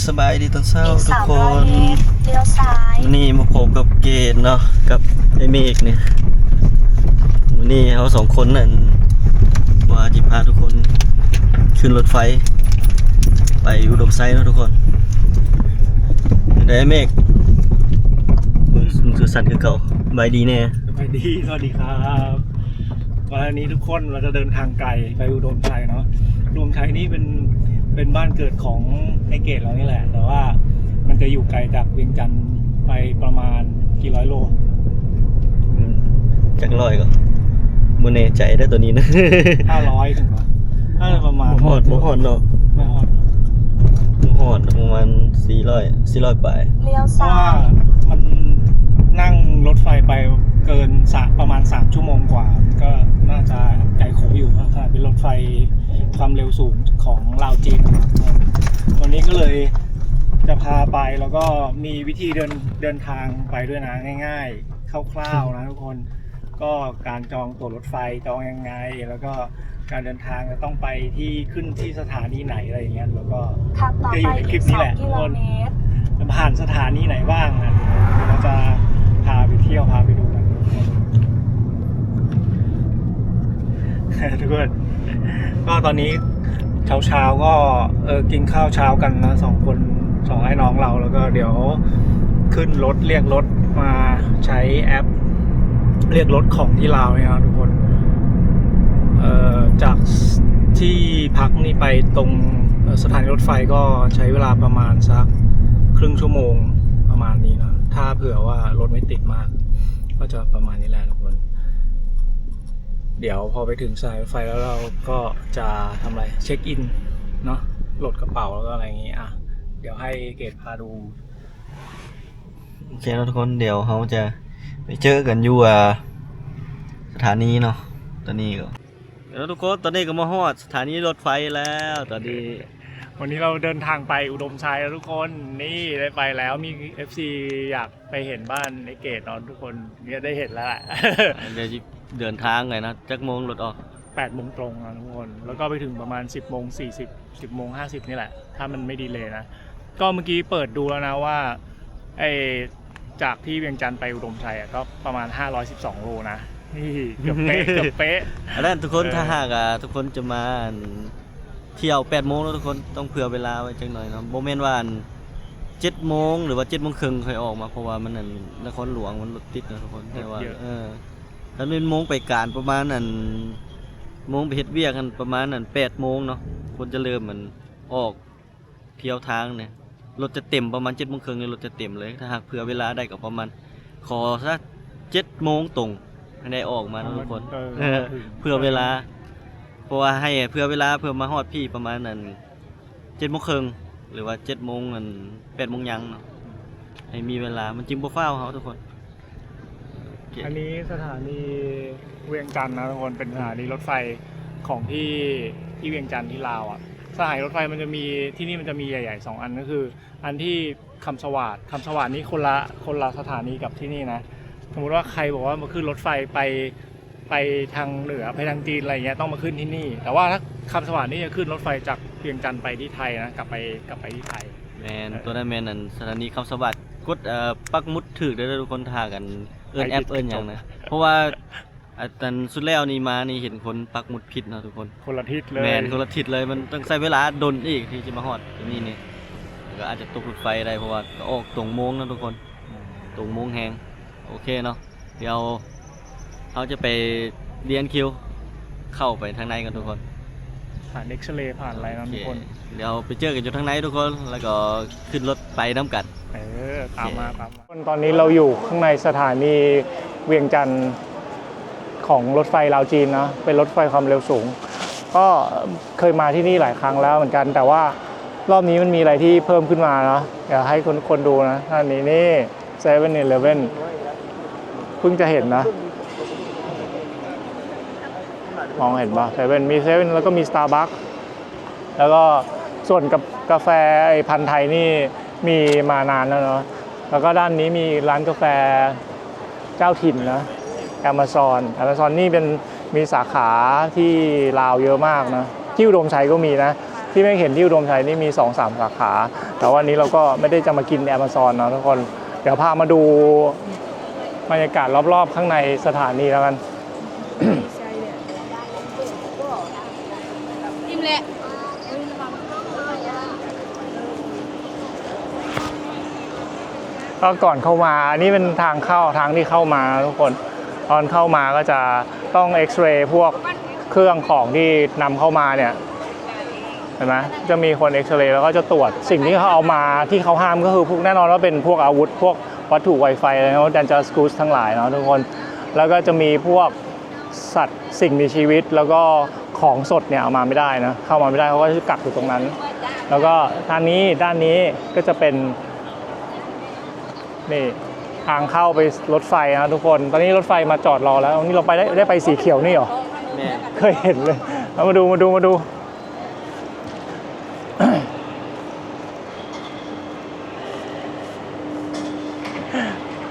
ສະບາຍດີຕອນເຊົ້າທຸກຄົນ ມື້ນີ້ມາພົບກັບເກດເນາະ ກັບໄອ້ເມກນີ້. ມື້ນີ້ເຮົາສອງຄົນນັ້ນວ່າຊິພາທຸກຄົນຂຶ້ນລົດໄຟໄປອຸດົມໄຊເນາະທຸກຄົນ. ເປັນໃດເມກ? ມືສັ່ນຄືເກົ່າ. ສະບາຍດີແນ່. ສະບາຍດີ ສະຫວັດດີຄັບ. ວັນນີ້ທຸກຄົນ ເຮົາຈະເດີນທາງໄກໄປອຸດົມໄຊເນາະ. ອຸດົມໄຊນີ້ເປັນ ເປັນບ້ານເກີດຂອງໄອ້ເກດເຮົານີ້ແຫຼະ ແຕ່ວ່າມັນຈະຢູ່ໄກຈາກວຽງຈັນໄປປະມານ ອືມ ຈັກຮ້ອຍກໍບໍ່ແນ່ໃຈເດ້ໂຕນີ້ນະ. ຫ້າຮ້ອຍເຖິງບໍ່? ໜ້າຈະປະມານ ບໍ່ຮອດ ບໍ່ຮອດເນາະ. ບໍ່ຮອດ ບໍ່ຮອດ ປະມານສີ່ຮ້ອຍ ສີ່ຮ້ອຍປາຍ. ລ້ຽວຊ້າຍ ເພາະວ່າມັນນັ່ງລົດໄຟໄປເກີນສາມ ປະມານສາມຊົ່ວໂມງກວ່າ ມັນກໍໜ້າຈະໄກໂຄຢູ່ ຂະໜາດເປັນລົດໄຟຄວາມເລັວສູງຂອງລາວຈີນນະ. ວັນນີ້ກໍເລີຍຈະພາໄປ ແລ້ວກໍມີວິທີເດີນ ເດີນທາງໄປດ້ວຍນະ ງ່າຍໆ ຄ່າວໆ ນະທຸກຄົນ. ກໍການຈອງตั๋ວລົດໄຟ ຈອງຍັງໄງ ແລ້ວກໍການເດີນທາງຈະຕ້ອງໄປທີ່ ຂຶ້ນທີ່ສະຖານີໄຫນ ອະໄລຢ່າງເງີ້ຍ ແລ້ວກໍຈະຢູ່ໃນຄລິບນີ້ແຫຼະທຸກຄົນ. ຈະຜ່ານສະຖານີໄຫນບ້າງນະ ເຮົາຈະພາໄປທ່ຽວ ພາໄປດູກັນທຸກຄົນ. ກໍຕອນນີ້ ເຊົ້າໆ ກໍ ເອີ ກິນຂ້າວເຊົ້າກັນນະ ສອງຄົນ ສອງອ້າຍນ້ອງເຮົາ ແລ້ວກໍດຽວຂຶ້ນລົດ ລຽກລົດ ມາໃຊ້ແອັບລຽກລົດຂອງທີ່ລາວນີ້ເນາະທຸກຄົນ. ເອີ ຈາກທີ່ພັກນີ້ໄປຕົງ ເອີ ສະຖານີລົດໄຟກໍໃຊ້ເວລາປະມານສັກຄຶ່ງຊົ່ວໂມງປະມານນີ້ເນາະ ຖ້າເຜື່ອວ່າລົດໄມ່ຕິດມາກ ກໍຈະປະມານນີ້ແຫຼະທຸກຄົນ. ດຽວພໍໄປເຖິງສະຖານີລົດໄຟແລ້ວ ເຮົາກໍຈະທຳອະໄລ ເຊັກອິນເນາະ ໂຫຼດກະເປົາ ແລ້ວກໍອະໄລຢ່າງນີ້. ອະ ດຽວໃຫ້ເກດພາດູ. ໂອເຄເນາະທຸກຄົນ ດຽວເຮົາຈະໄປເຈີກັນຢູ່ ອາ ສະຖານີເນາະ. ຕອນນີ້ກໍ ເອີ ທຸກຄົນ ຕອນນີ້ກໍມາຮອດສະຖານີລົດໄຟແລ້ວ. ຕອນນີ້ ວັນນີ້ເຮົາເດີນທາງໄປອຸດົມໄຊແລ້ວທຸກຄົນ. ນີ້ ໄດ້ໄປແລ້ວ ມີເອັຟຊີຢາກ ໄປເຫັນບ້ານໄອ້ເກດເນາະທຸກຄົນ. ເນຍ ໄດ້ເຫັນແລ້ວແຫຼະ. ດຽວຊິເດີນທາງໄປນະ. ຈັກໂມງລົດອອກ? ແປດໂມງຕົງນະທຸກຄົນ ແລ້ວກໍໄປເຖິງປະມານສິບໂມງສີ່ສິບ ສິບໂມງຫ້າສິບນີ້ແຫຼະ ຖ້າມັນໄມ່ດີເລຍນະ. ກໍເມື່ອກີ້ເປີດດູແລ້ວນະວ່າ ໄອ້ ຈາກທີ່ວຽງຈັນໄປອຸດົມໄຊອະ ກໍປະມານຫ້າຮ້ອຍສິບສອງໂລນະ. ນີ້ ເກືອບເປະ ເກືອບເປະ. ອັນນັ້ນທຸກຄົນ ເອີ ຖ້າຫາກ ອາ ທຸກຄົນຈະມາ ອັນ ທ່ຽວແປດໂມງເນາະທຸກຄົນ ຕ້ອງເຜື່ອເວລາໄວ້ຈັກໜ້ອຍເນາະ. ບໍ່ແມ່ນວ່າ ອັນ ເຈັດໂມງ ຫຼືວ່າເຈັດໂມງເຄິ່ງຄ່ອຍອອກມາ ເພາະວ່າມັນ ອັນ ນະຄອນຫຼວງມັນລົດຕິດເນາະທຸກຄົນ. ແຕ່ວ່າ ເອີ ຄັນແມ່ນໂມງໄປການປະມານ ອັນ ໂມງໄປເຮັດວຽກຫັ້ນ ປະມານ ອັນ ແປດໂມງເນາະ ຄົນຈະເລີ່ມ ອັນ ອອກທ່ຽວທາງນີ້ ລົດຈະເຕັມ ປະມານເຈັດໂມງເຄິ່ງນີ້ລົດຈະເຕັມເລີຍ. ຖ້າຫາກເຜື່ອເວລາໄດ້ກໍປະມານ ຂໍສະເຈັດໂມງຕົງໃຫ້ໄດ້ອອກມາເນາະທຸກຄົນ. ເອີ ເອີ ເຜື່ອເວລາ ເພາະວ່າໃຫ້ເຜື່ອເວລາເພື່ອມາຮອດພີ້ປະມານ ອັນ ເຈັດໂມງເຄິ່ງ ຫຼືວ່າເຈັດໂມງ ອັນ ແປດໂມງຫຍັງເນາະ ໃຫ້ມີເວລາ ມັນຈຶ່ງບໍ່ຟ້າວເຮົາທຸກຄົນ. ໂອເຄ ອັນນີ້ສະຖານີວຽງຈັນນະທຸກຄົນ ເປັນສະຖານີລົດໄຟຂອງທີ່ ທີ່ວຽງຈັນທີ່ລາວອະ. ສະຖານີລົດໄຟມັນຈະມີ ທີ່ນີ້ມັນຈະມີໃຫຍ່ໆສອງອັນ ກໍຄື ອັນທີ່ຄຳສະຫວາດ ຄຳສະຫວາດນີ້ຄົນລະ ຄົນລະສະຖານີກັບທີ່ນີ້ນະ. ສົມມຸດວ່າໃຄບອກວ່າມາຂຶ້ນລົດໄຟໄປ ໄປທາງເໜືອ ໄປທາງຈີນ ອະໄລຢ່າງເງີ້ຍ ຕ້ອງມາຂຶ້ນທີ່ນີ້. ແຕ່ວ່າຖ້າຄຳສະຫວາດນີ້ຈະຂຶ້ນລົດໄຟຈາກວຽງຈັນໄປທີ່ໄທນະ ກັບໄປ ກັບໄປທີ່ໄທ. ແມ່ນ ເອີ ໂຕນັ້ນແມ່ນ ອັນ ສະຖານີຄຳສະຫວາດ. ກົດ ເອີ ປັກໝຸດຖືກເດີທຸກຄົນ ຖ້າຫາກ ອັນ ເອີ້ນແອັບເອີ້ນຫຍັງນະ ເພາະວ່າ ອັນ ອັນສຸດແລ້ວນີ້ມານີ້ເຫັນຄົນປັກໝຸດຜິດເນາະທຸກຄົນ ຄົນລະທິດເລີຍ. ແມ່ນ ຄົນລະທິດເລີຍ ມັນຕ້ອງໃຊ້ເວລາດົນອີກທີ່ຈະມາຮອດທີ່ນີ້ນີ້ ແລ້ວກໍອາດຈະຕົກລົດໄຟໄດ້ ເພາະວ່າກໍອອກຕົງໂມງເນາະທຸກຄົນ ຕົງໂມງແຮງ. ໂອເຄເນາະ ດຽວເຮົາຈະໄປລຽນຄິວເຂົ້າໄປທາງໃນກັນທຸກຄົນ ຜ່ານເອັກຊະເລ ຜ່ານອະໄລເນາະທຸກຄົນ. ໂອເຄ ດຽວໄປເຈີກັນຢູ່ທາງໃນທຸກຄົນ ແລ້ວກໍຂຶ້ນລົດໄປນຳກັນ. ເອີ ຕາມມາ ໂອເຄ ຕາມມາ. ຕອນນີ້ເຮົາຢູ່ຂ້າງໃນສະຖານີວຽງຈັນຂອງລົດໄຟລາວຈີນເນາະ ເປັນລົດໄຟຄວາມເລັວສູງ. ກໍເຄີຍມາທີ່ນີ້ຫຼາຍຄັ້ງແລ້ວເໝືອນກັນ ແຕ່ວ່າລອບນີ້ມັນມີອະໄລທີ່ເພີ່ມຂຶ້ນມາເນາະ ດຽວໃຫ້ທຸກຄົນ ຄົນດູນະ. ອັນນີ້ ນີ້ ເຊເວັນອີເລເວັນ ເພິ່ງຈະເຫັນນະ ມອງເຫັນບໍ່? ເຊເວັນ ມີເຊເວັນ ແລ້ວກໍມີສະຕາບັກ ແລ້ວກໍສ່ວນກາ ກາແຟໄອ້ພັນໄທນີ້ມີມານານແລ້ວເນາະ. ແລ້ວກໍດ້ານນີ້ມີຮ້ານກາແຟເຈົ້າຖິ່ນນະ ແອມາຊອນ. ແອມາຊອນນີ້ເປັນ ມີສາຂາທີ່ລາວເຍອະມາກນະ ທີ່ອຸດົມໄຊກໍມີນະ. ທີ່เมฆเห็นที่อุดมชัยนี่มีสองสามสาขา แต่ว่าอันนี้เราก็ไม่ได้จะมากิน Amazon เนาะทุกคน เดี๋ยวพามาดูบรรยากาศรอบๆข้างในสถานีแล้วกัน อิ่มแล้ว ก็ก่อนเข้ามา อันนี้เป็นทางเข้า ทางที่เข้ามาทุกคน ตอนเข้ามาก็จะต้องเอ็กซเรย์พวกเครื่องของที่นำเข้ามาเนี่ย เห็นไหม จะมีคนเอ็กซเรย์ แล้วก็จะตรวจสิ่งที่เขาเอามา ที่เขาห้ามก็คือพวก แน่นอนว่าเป็นพวกอาวุธ พวกวัตถุไวไฟอะไรนะ dangerous goods ทั้งหลายเนาะทุกคน แล้วก็จะมีพวกสัตว์สิ่งมีชีวิต แล้วก็ของสดเนี่ยเอามาไม่ได้นะ เข้ามาไม่ได้ เขาก็จะกักอยู่ตรงนั้น แล้วก็ด้านนี้ ด้านนี้ก็จะเป็น นี่ ทางเข้าไปรถไฟนะทุกคน ตอนนี้รถไฟมาจอดรอแล้ว นี่เราไปได้ ได้ไปสีเขียวนี่เหรอ แม่น เคยเห็นเลย เอามาดู มาดู มาดู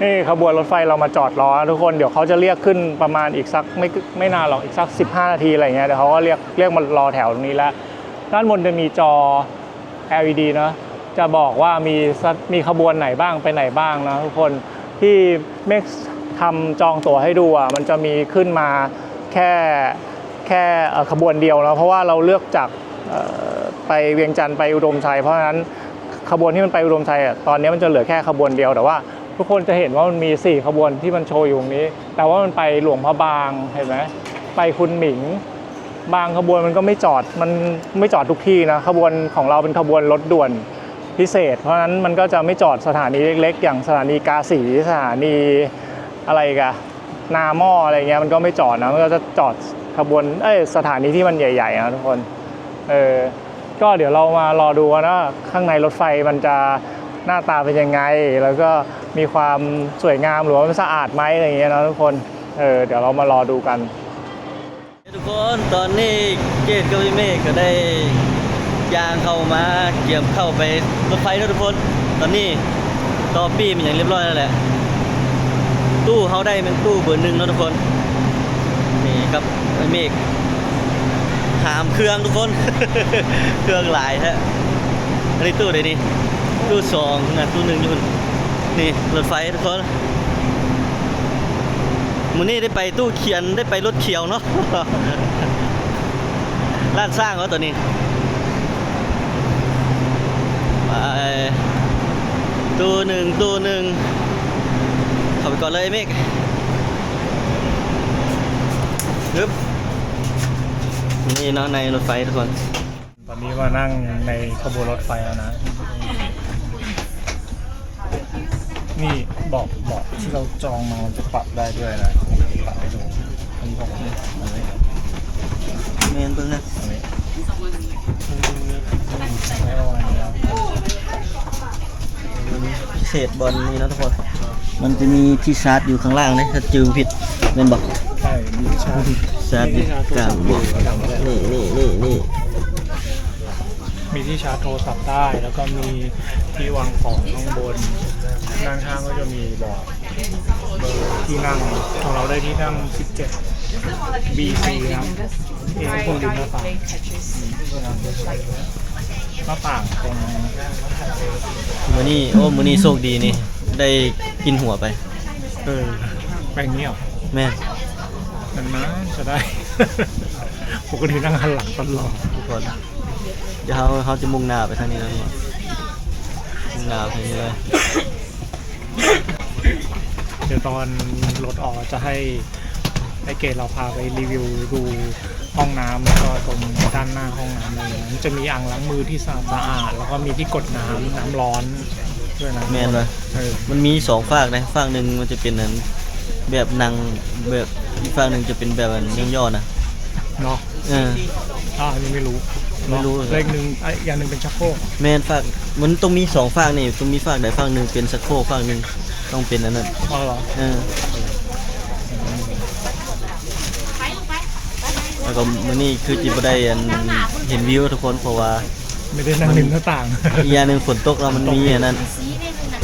นี่ขบวนรถไฟเรามาจอดรอนะทุกคน เดี๋ยวเขาจะเรียกขึ้นประมาณอีกสักไม่ ไม่นานหรอก อีกสักสิบห้านาทีอะไรเงี้ย เดี๋ยวเขาก็เรียก เรียกมารอแถวตรงนี้แล้ว ด้านบนจะมีจอ แอลอีดี เนาะ จะบอกว่ามีส- มีขบวนไหนบ้าง ไปไหนบ้างนะทุกคน ที่เมฆทำจองตั๋วให้ดูอะ มันจะมีขึ้นมาแค่ แค่ เอ่อ ขบวนเดียวเนาะ เพราะว่าเราเลือกจาก เอ่อ ไปเวียงจันทร์ไปอุดมชัย เพราะฉะนั้นขบวนที่มันไปอุดมชัยอะ ตอนนี้มันจะเหลือแค่ขบวนเดียว แต่ว่าทุกคนจะเห็นว่ามันมีสี่ขบวนที่มันโชว์อยู่ตรงนี้ แต่ว่ามันไปหลวงพระบาง เห็นไหม ไปคุนหมิง บางขบวนมันก็ไม่จอด มันไม่จอดทุกที่นะ ขบวนของเราเป็นขบวนรถด่วนพิเศษ เพราะฉะนั้นมันก็จะไม่จอดสถานีเล็กๆ อย่างสถานีกาสี สถานีอะไรอีกอะ นาหม้ออะไรเงี้ย มันก็ไม่จอดนะ มันก็จะจอดขบวน เอ้ย สถานีที่มันใหญ่ๆ นะทุกคน เออ ก็เดี๋ยวเรามารอดูกันว่าข้างในรถไฟมันจะหน้าตาเป็นยังไง แล้วก็มีความสวยงาม หรือว่ามันสะอาดไหม อะไรเงี้ยเนาะทุกคน เออ เดี๋ยวเรามารอดูกัน ทุกคน ตอนนี้เกดกับพี่เมฆก็ได้ย่างเข้ามา เตรียมเข้าไปรถไฟแล้วทุกคน ตอนนี้ต่อปี้มันอย่างเรียบร้อยแล้วแหละ ตู้เฮาได้เป็นตู้เบอร์หนึ่งเนาะทุกคน นี่ครับ ไอ้เมฆ หามเครื่องทุกคน เครื่องหลายแท้ อันนี้ตู้ใดนี่ ตู้สองนะ ตู้หนึ่งอยู่นี่ รถไฟทุกคน มื้อนี้ได้ไปตู้เขียน ได้ไปรถเขียวเนาะ ล้านช้างเหรอตัวนี้ ไป ตู้หนึ่ง ตู้หนึ่ง เข้าไปก่อนเลยเมฆ ปึ๊บ นี่เนาะ ในรถไฟทุกคน ตอนนี้มานั่งในขบวนรถไฟแล้วนะ นี่เบาะ เบาะที่เราจองมามันจะปรับได้ด้วยนะ ปรับให้ดู อันนี้ผม อันนี้ แม่นเบิ่งนะ อันนี้ พิเศษบ่อนนี้เนาะทุกคน มันจะมีที่ชาร์จอยู่ข้างล่างนะ ถ้าจื่อผิด แม่นบ่ ใช่ มีที่ชาร์จ ชาร์จอยู่กลางบ่อน นี่ นี่ นี่ นี่ มีที่ชาร์จโทรศัพท์ได้ แล้วก็มีที่วางของข้างบน ด้านข้างก็จะมีบอร์ด เบอร์ที่นั่ง ของเราได้ที่นั่งสิบเจ็ด บี ซี นะ เอ ตรงริมหน้าต่าง หน้าต่างตรง มื้อนี้ โอ้ มื้อนี้โชคดีนี่ ได้กินหัวไป เออ แป้งเหนียว แม่น นานๆจะได้ ปกตินั่งหันหลังตลอด ทุกคน เดี๋ยวเฮา เฮาจะมุ่งหน้าไปทางนี้แล้ว มุ่งหน้าไปทางนี้เลย เดี๋ยวตอนรถออกจะให้ ให้เกดเราพาไปรีวิวดูห้องน้ำ แล้วก็ตรงด้านหน้าห้องน้ำอะไรอย่างเงี้ย มันจะมีอ่างล้างมือที่สะอาดๆ แล้วก็มีที่กดน้ำ น้ำร้อนด้วยนะ แม่นเลย เออ มันมีสองฟากนะ ฟากหนึ่งมันจะเป็นอันแบบนั่ง แบบ อีกฟากหนึ่งจะเป็นแบบอันย่อๆ นะ เนาะ เออ อ่า อันนี้ไม่รู้ ไม่รู้ เนาะ เลขหนึ่ง อ่ะ อย่างหนึ่งเป็นชักโครก แม่น ฟาก มันต้องมีสองฟากนี่ ต้องมีฟากใดฟากหนึ่งเป็นชักโครก ฟากหนึ่งต้องเป็นอันนั้น อ๋อเหรอ เออ แล้วก็มื้อนี้คือจิบ่ได้อันเห็นวิวทุกคน เพราะว่า ไม่ได้นั่งริมหน้าต่าง อีกอย่างหนึ่งฝนตกแล้วมันมีอันนั้น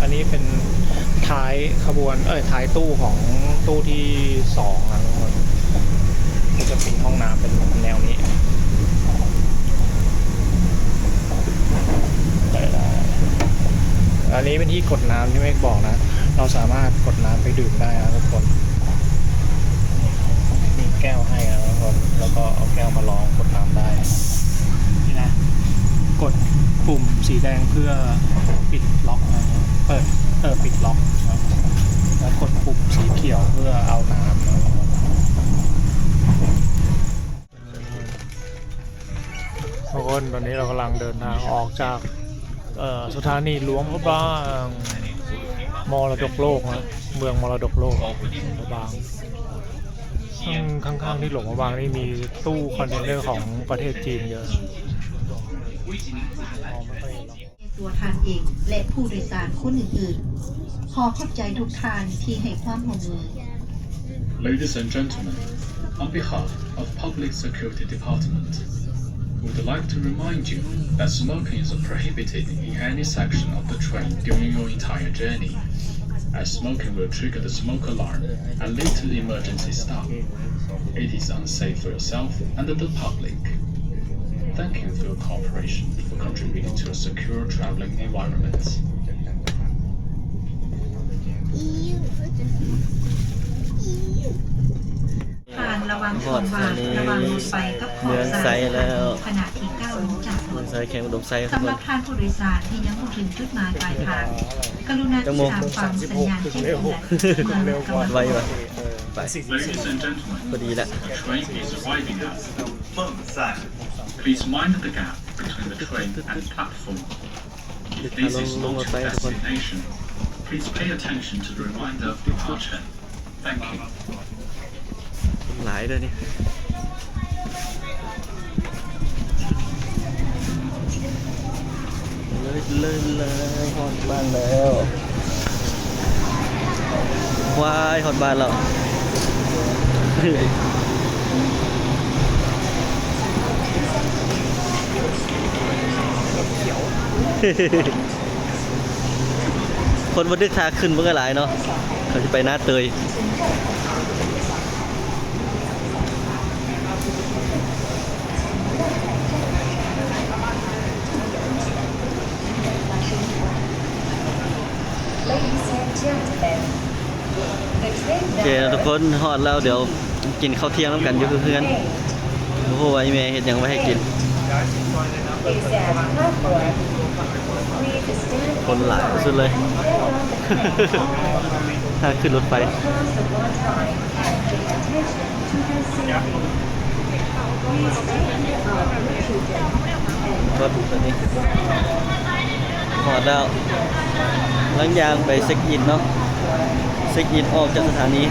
ອັນນີ້ເປັນທ້າຍຂະບວນ ເອີຍ ທ້າຍຕູ້ຂອງຕູ້ທີສອງນະທຸກຄົນ ກໍຈະເປັນຫ້ອງນ້ຳເປັນແນວນີ້ ໄປໄດ້. ອັນນີ້ເປັນທີ່ກົດນ້ຳທີ່ເມກບອກນະ ເຮົາສາມາດກົດນ້ຳໄປດື່ມໄດ້ນະທຸກຄົນ. ມີແກ້ວໃຫ້ນະທຸກຄົນ ແລ້ວກໍເອົາແກ້ວມາລອງກົດນ້ຳໄດ້. ນີ້ນະ ກົດປຸ່ມສີແດງເພື່ອປິດລັອກນະ ເປີດ ເອີ ປິດລັອກນະ ແລ້ວກົດປຸ່ມສີຂຽວເພື່ອເອົານ້ຳນະ. ທຸກຄົນ ຕອນນີ້ເຮົາກຳລັງເດີນທາງອອກຈາກ ເອີ ສະຖານີຫຼວງພະບາງ ມໍລະດົກໂລກນະ ເມືອງມໍລະດົກໂລກພະບາງ. ຂ້າງໆ ທີ່ຫຼວງພະບາງນີ້ມີຕູ້ຄອນເທນເນີຂອງປະເທດຈີນເຍອະ. ຕົວທ່ານເອງ ແລະ ຜູ້ໂດຍສານຄົນອື່ນໆ. ຂໍຂອບໃຈທຸກທ່ານທີ່ໃຫ້ຄວາມຮ່ວມມື. Ladies and gentlemen, on behalf of Public Security Department, we would like to remind you that smoking is prohibited in any section of the train during your entire journey, as smoking will trigger the smoke alarm and lead to the emergency stop. It is unsafe for yourself and the public. Thank you for your cooperation for contributing to a secure traveling environment. ທ່ານລະວັງຊ່ອງວ່າງລະຫວ່າງລົດໄຟກັບຂອບສາຍສະຖານີຂະນະທີ່ກ້າວລົງຈາກລົດ. ສາຍແຂວງອຸດົມໄຊ. ສຳລັບທ່ານຜູ້ໂດຍສານທີ່ຍັງບໍ່ເຖິງຈຸດໝາຍປາຍທາງ ກະລຸນາຕິດຕາມຟັງສັນຍານແຈ້ງເຕືອນເມື່ອລົດກຳລັງອອກ. ໄວວະ ໄປ. Ladies and gentlemen, ພໍດີລະ the train is arriving at Mengsan. Please mind the gap between the train and platform. This is not your destination. Please pay attention to the reminder of departure. Thank you. ຫຼາຍເດີນີ້. ເລີຍ ເລີຍ ເລີຍ ຮອດບ້ານແລ້ວ. ວ້າຍ ຮອດບ້ານແລ້ວ. ຄົນບໍ່ຕຶກທ່າຂຶ້ນເບິ່ງຫຼາຍເນາະ ເຂົາຊິໄປໜ້າເຕີຍ. ໂອເຄເນາະທຸກຄົນ ຮອດແລ້ວ ດຽວກິນເຂົ້າທ່ຽງນຳກັນຢູ່ເຮືອນ. ບໍ່ຮູ້ວ່າອີ່ແມ່ເຮັດຫຍັງໄວ້ໃຫ້ກິນ. ຄົນຫຼາຍສຸດເລີຍ ຖ້າຂຶ້ນລົດໄຟ. ຮອດແລ້ວ ກຳລັງຍ່າງໄປເຊັກອິນເນາະ ເຊັກອິນອອກຈາກສະຖານີ.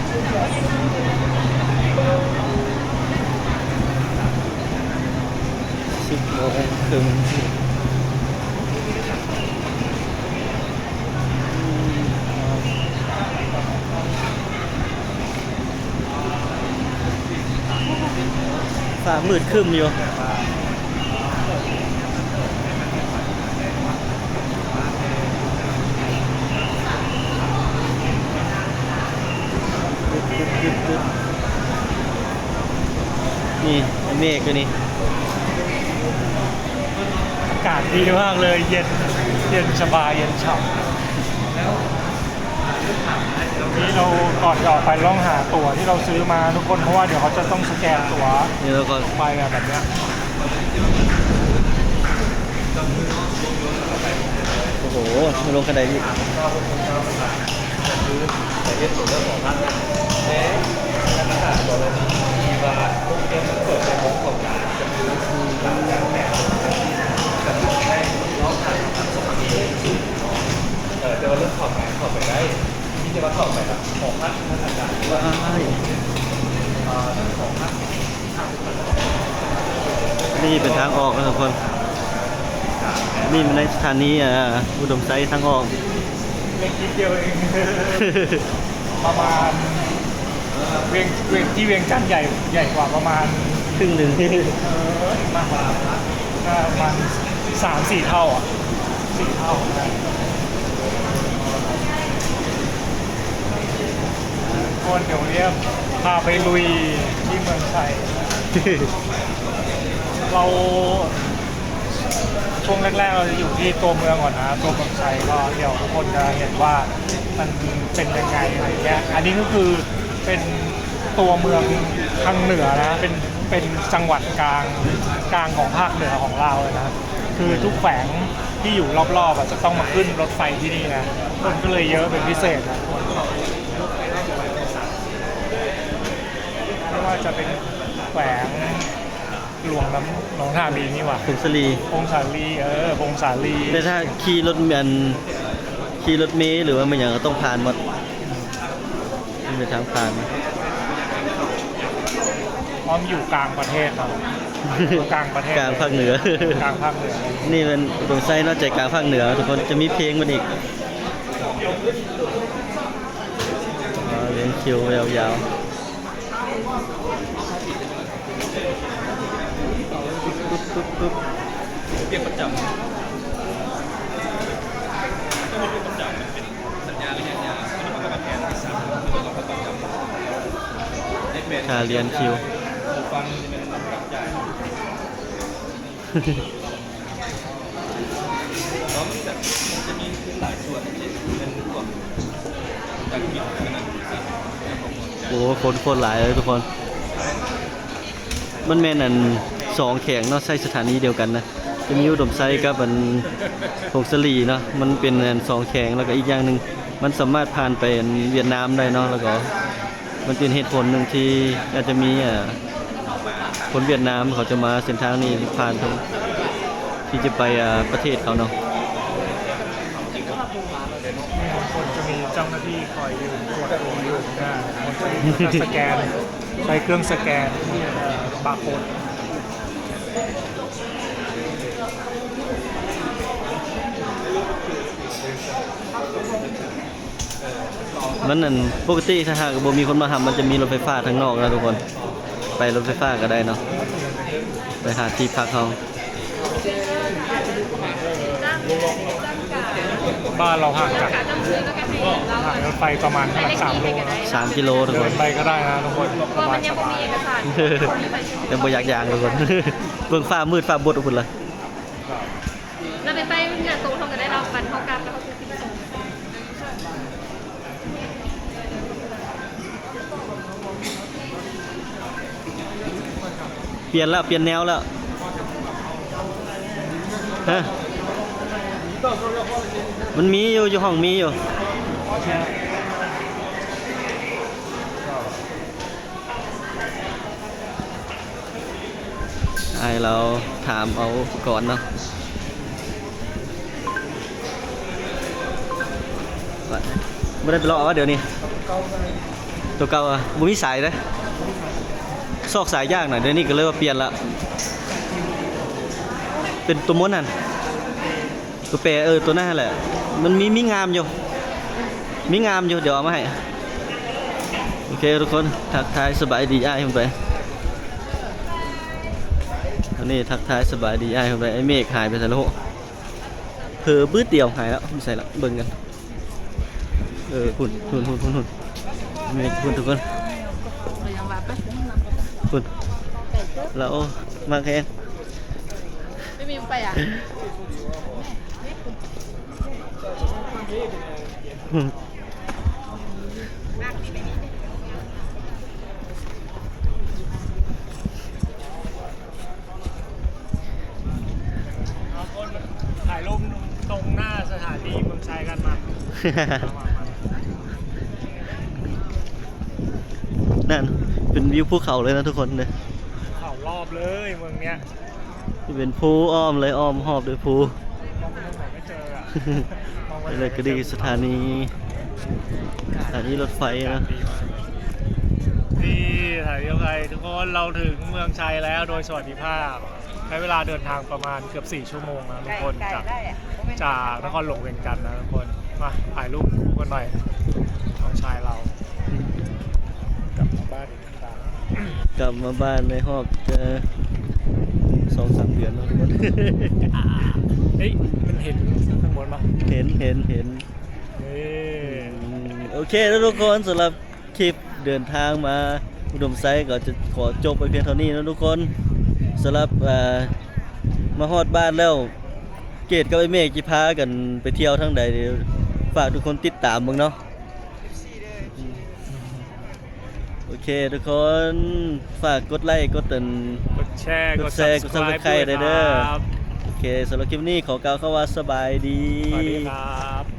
ສິບໂມງເຄິ່ງ. ຟ້າມືດຄຶ້ມຢູ່. ນີ້ເມກຢູ່ນີ້. ອາກາດດີມາກເລີຍ ເຢັນ ເຢັນສະບາຍ ເຢັນຊ່ຳ. ນີ້ເຮົາ ກ່ອນຈະອອກໄປ ຕ້ອງຫາຕົ໋ວທີ່ເຮົາຊື້ມາທຸກຄົນ ເພາະວ່າດຽວເຮົາຈະຕ້ອງສະແກນຕົ໋ວ ນີ້ລະກ່ອນ ໄປແບບເນີ້ຍ. ໂອ້ໂຫ ລົງຄັນໄດອີກ. ແຕ່ວ່າເລື່ອງເຂົ້າໄປ ເຂົ້າໄປໄດ້ ມີແຕ່ວ່າເຂົ້າໄປແບບ ຂອງພັກ ທາງອາຈານ ນີ້ເປັນທາງອອກນະທຸກຄົນ ນີ້ແມ່ນໃນສະຖານີ ອາ ອຸດົມໄຊ ທາງອອກ ເລັກນິດດຽວເອງ ປະມານ ວຽງ ວຽງ ທີ່ວຽງຈັນໃຫຍ່ ໃຫຍ່ກວ່າປະມານ ເຄິ່ງໜຶ່ງ ເອີ ມາກກວ່າ ປະມານສາມສີ່ເທົ່າອະ ສີ່ເທົ່າ. ກ່ອນດຽວເນຍ ພາໄປລຸຍທີ່ເມືອງໄຊ. ເຮົາ ຊ່ວງແລກໆ ເຮົາຈະຢູ່ທີ່ຕົວເມືອງກ່ອນນະ ຕົວເມືອງໄຊ ກໍດຽວທຸກຄົນຈະເຫັນວ່າມັນເປັນຍັງໄງ ອະໄລເນຍ. ອັນນີ້ກໍຄືເປັນຕົວເມືອງທາງເໜືອນະ ເປັນ ເປັນຈັງຫວັດກາງ ກາງຂອງພາກເໜືອຂອງລາວເລີຍນະ. ຄືທຸກແຂວງທີ່ຢູ່ລອບໆ ອະ ຈະຕ້ອງມາຂຶ້ນລົດໄຟທີ່ນີ້ນະ ຄົນກໍເລີຍເຍອະເປັນພິເສດນະ. ບໍ່ວ່າຈະເປັນແຂວງຫຼວງນ້ຳ ໜອງທາມີນີ້ຫວ່າ ຜົ້ງສາລີ ຜົ້ງສາລີ ເອີ ຜົ້ງສາລີ. ແຕ່ຖ້າຂີ່ລົດ ອັນ ຂີ່ລົດເມ ຫຼືວ່າແມ່ນຫຍັງ ກໍຕ້ອງຜ່ານໝົດ. ມັນເປັນທາງຜ່ານ ອ້ອມຢູ່ກາງປະເທດເນາະ ຢູ່ກາງປະເທດ ກາງພາກເໜືອ ກາງພາກເໜືອ. ນີ້ແມ່ນອຸດົມໄຊເນາະ ໃຈກາງພາກເໜືອທຸກຄົນ. ຈະມີເພງມັນອີກ ອ່າ ລຽນຄິວຍາວໆ. ປຶບ ປຶບ ປຶບ ປຶບ ປຶບ. ຄ່າລຽນຄິວ ໂອ້ ຄົນໂຄດຫຼາຍເລີຍທຸກຄົນ. ມັນແມ່ນ ອັນ ສອງແຂວງເນາະ ໃຊ້ສະຖານີດຽວກັນນະ. ຈະມີອຸດົມໄຊກັບ ອັນ ຜົ້ງສາລີເນາະ ມັນເປັນ ອັນ ສອງແຂວງ. ແລ້ວກໍອີກຢ່າງໜຶ່ງ ມັນສາມາດຜ່ານໄປ ອັນ ຫວຽດນາມໄດ້ເນາະ. ແລ້ວກໍມັນເປັນເຫດຜົນໜຶ່ງທີ່ອາດຈະມີ ເອີ ຄົນຫວຽດນາມເຂົາຈະມາເສັ້ນທາງນີ້ ຜ່ານທີ່ຈະໄປ ເອີ ປະເທດເຂົາເນາະ. ມີບາງຄົນຈະມີເຈົ້າໜ້າທີ່ຄອຍຢູ່ ກວດຕົວຢູ່ນະ ບາງຄົນຈະມີສະແກນ ໃຊ້ເຄື່ອງສະແກນ ເອີ ບາໂຄດ. ມັນ ອັນ ປົກກະຕິຖ້າຫາກບໍ່ມີຄົນມາຮັບ ມັນຈະມີລົດໄຟຟ້າທາງນອກນະທຸກຄົນ ໄປລົດໄຟຟ້າກໍໄດ້ເນາະ ໄປຫາທີ່ພັກເຮົາ. ບ້ານເຮົາຫ່າງຈາກ ທາງລົດໄຟປະມານເທົ່າໃດ? ສາມໂລເນາະ ສາມກິໂລທຸກຄົນ. ເດີນໄປກໍໄດ້ນະທຸກຄົນ ສະບາຍໆ ແຕ່ບໍ່ຢາກຍ່າງທຸກຄົນ ເບິ່ງຟ້າມືດຟ້າບົດພຸ້ນລະ. ແລ້ວໄປໄປເໜືອໂຕເຮົາກໍໄດ້ລາວ ບັນເຮົາກັບແລ້ວເຮົາຄືຊິມາສົ່ງ. ປ່ຽນແລ້ວ ປ່ຽນແນວແລ້ວ. ຮະ ມັນມີຢູ່ ຢູ່ຫ້ອງມີຢູ່. ອ້າຍລາວຖາມເອົາອຸປະກອນເນາະ. ບໍ່ໄດ້ໄປເລາະວ່າດຽວນີ້ ຕົວເກົ່າ ອະ ບໍ່ມີສາຍເດ້ ຊອກສາຍຍາກໜ້ອຍ. ດຽວນີ້ກໍເລີຍວ່າປ່ຽນລະ ເປັນຕົວມ້ວນຫັ້ນ. ຕົວແປ ເອີ ຕົວນັ້ນຫັ້ນແຫຼະ ມັນມີ ມີງາມຢູ່ ມີງາມຢູ່ ດຽວເອົາມາໃຫ້. ໂອເຄທຸກຄົນ ທັກທາຍສະບາຍດີອ້າຍເພິ່ນໄປ. ອັນນີ້ທັກທາຍສະບາຍດີອ້າຍເພິ່ນໄປ. ໄອ້ເມກຫາຍໄປໃສລະໂຫ ເຜີບຶດດຽວຫາຍແລ້ວ ຢູ່ໃສລະ ເບິ່ງກັນ. ເອີ ພຸ້ນ ພຸ້ນ ພຸ້ນ ພຸ້ນ ພຸ້ນ ເມກພຸ້ນທຸກຄົນ ພຸ້ນ ລະໂອ ມາແຂງ. ໄປມີໄປອະ ຖ່າຍຮູບຕົງໜ້າສະຖານີເມືອງໄຊກັນມາ. ນັ້ນເປັນວິວພູເຂົາເລີຍນະທຸກຄົນເດີ ເຂົາລອບເລີຍເມືອງເນີ້ຍ. ທີ່ເປັນພູອ້ອມເລີຍ ອ້ອມຮອບດ້ວຍພູ. ແລ້ວກໍນີ້ສະຖານີ ສະຖານີລົດໄຟນະ ນີ້ສະຖານີລົດໄຟ. ທຸກຄົນ ເຮົາເຖິງເມືອງໄຊແລ້ວໂດຍສະຫວັດດີພາບ. ໃຊ້ເວລາເດີນທາງປະມານເກືອບສີ່ຊົ່ວໂມງນະທຸກຄົນ ຈາກ ຈາກນະຄອນຫຼວງວຽງຈັນນະທຸກຄົນ. ມາຖ່າຍຮູບຄູ່ກັນໜ່ອຍ ນ້ອງຊາຍເຮົາກັບມາບ້ານ. ກັບມາບ້ານໄດ້ຮອບຈະສອງສາມເດືອນເນາະທຸກຄົນ. ເອີຍ ມັນເຫັນຂ້າງບົນບໍ່? ເຫັນ ເຫັນ ເຫັນ. ເອີ ອືມ ໂອເຄເນາະທຸກຄົນ ສຳລັບຄລິບ ເດີນທາງມາອຸດົມໄຊກໍຈະຂໍຈົບໄວ້ພຽງເທົ່ານີ້ເນາະທຸກຄົນ. ສຳລັບ ເອີ ມາຮອດບ້ານແລ້ວ ເກດກັບອ້າຍເມກຊິພາກັນໄປທ່ຽວທາງໃດ ດຽວຝາກທຸກຄົນຕິດຕາມເບິ່ງເນາະ. ໂອເຄທຸກຄົນ ຝາກກົດໄລ ກົດອັນ ກົດແຊ ກົດ Subscribe ໄດ້ເດີ. ໂອເຄ ສຳລັບຄລິບນີ້ຂໍກ່າວຄຳວ່າສະບາຍດີ. ສະບາຍດີຄັບ.